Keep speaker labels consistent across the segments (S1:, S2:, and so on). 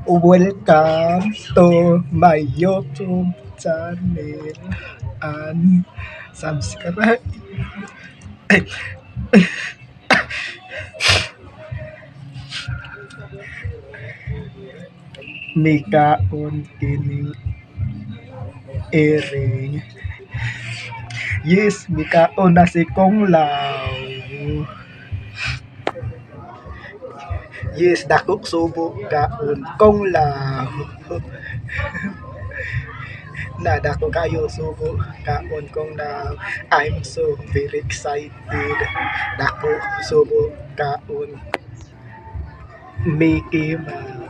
S1: Welcome to my YouTube channel and subscribe. Mikaon kining iring. Yes, mikaon na si Kong Lau. Yes, dako subo kaon Kong Lau. Na dako kayo subo kaon Kong Lau. I'm so very excited. Dako subo kaon Mickey Mouse.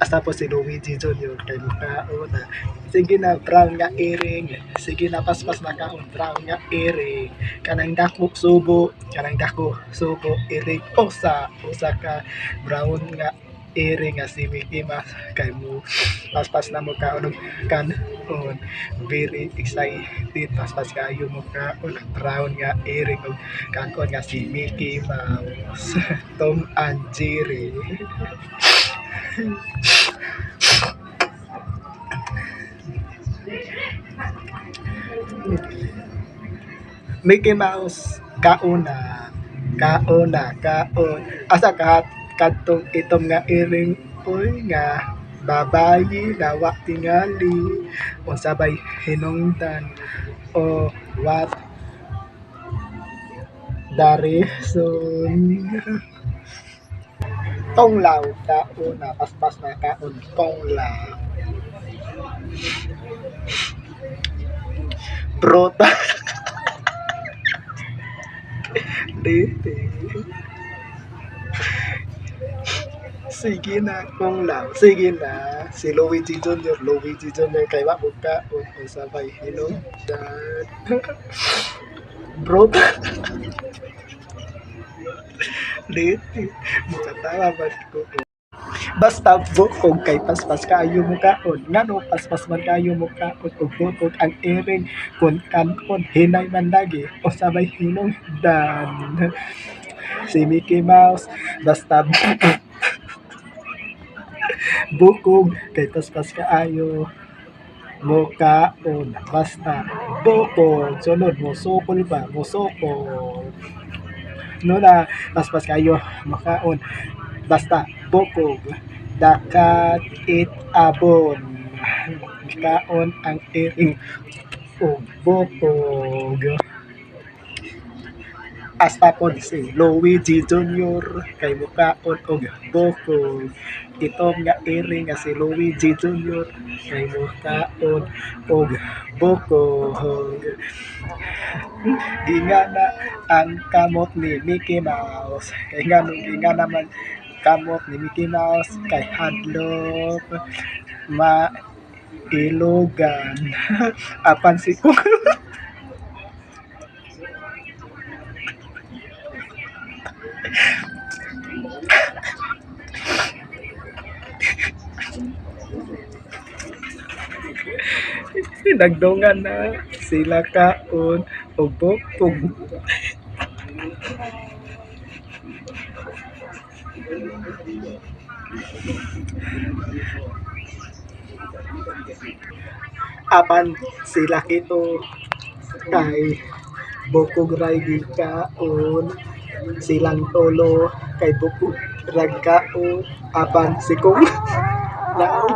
S1: Hasta po si Luigi Jr. kay mukaon na. Sige na, brown nga iring. Sige na, paspas na kaon, brown nga iring. Kanang dako subo, kanang dako subo iring. Usa, usa ka brown nga iring nga si Mickey Mouse kay mo paspas na mo kaon og kanon. Very excited, paspas kayo mo kaon ang brown nga iring og kanon nga si Mickey Mouse. Tom and Jerry. Mickey Mouse kauna, kauna, kaon. Asa ka kadtong itom nga iring oy nga babayi nga wa tingali unsa bay hinungdan o what the reason. Kong Lau kauna, paspas na kaon Kong Lau. Brota. Dete. Sige na, Kong Lau. Sige na. Si Luigi Jr. Luigi Jr. Kay wa mo kaon unsa bay hinungdan. Brota. Dete. Mukatawa man ko. Basta bukog kay paspas kaayo mo kaon. Ngano paspas man kaayo mo kaon og bukog ang iring kun kanon hinay man lagi unsa may hinungdan. Si Mickey Mouse basta bukog kay paspas kaayo mo kaon basta bukog sunod mo sukol pa mo sukol no na paspas kayo makaon basta bukog. The cat eat a bone. Kaon ang iring og bukog. Hasta pod si Luigi Jr. kay mukaon og bukog. Itom nga iring nga si Luigi Jr. kay mukaon og bukog. Gingana ang kamot ni Mickey Mouse. Kay nganong gingana man kamot ni Mickey Mouse kay hadlok mailugan. Apan si Kong nagdungan na sila kaon og bukog. Apan sila kito kay bukog ray gikaon. Silang tulo kay bukog ra gikaon. Apan si Kong Lau